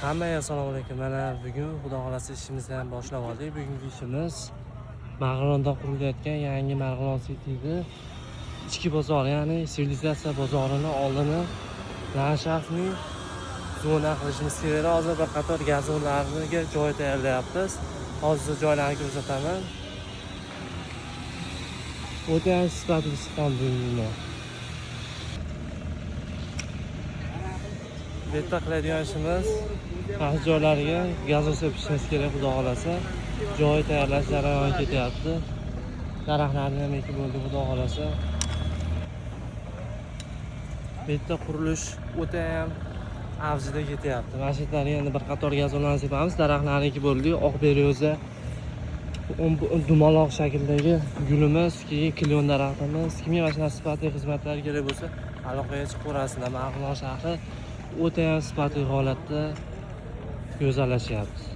Hammaga assalomu alaykum. Mana bugun, Xudo xolasa, ishimizni ham boshlab oldik. Bugungi ishimiz Marg'ilonda qurilayotgan yangi Marg'ilon City'ni ichki bozor, ya'ni sivilizatsiya bozorini oldini landshaftni zona qilishimiz kerak. Hozir bir qator gazonlarga joy tayyorlayapmiz. Hozir joylarni ko'rsataman. O'ta ham sifatli chiqqan bino. Bu yerda qiladigan ishimiz mana shu joylarga gazon sepishimiz kerak, Xudo xolasa. Joy tayyorlash jarayoni ketyapti. Daraxtlarni ham ekib bo'ldi, Xudo xolasa. Bu yerda qurilish o'ta ham avjida ketyapti. Mana shu yerlarga endi bir qator gazonlarni sepamiz. Daraxtlarni ekib bo'ldik. Oq beryoza, dumaloq shakldagi gulimiz, keyin klon daraxtimiz. Kimga mana shunaqa sifatli xizmatlar kerak bo'lsa, aloqaga chiqib ko'rasizlar. Marg'ilon shahri o'ta ham sifatli holatda go'zallashyapti.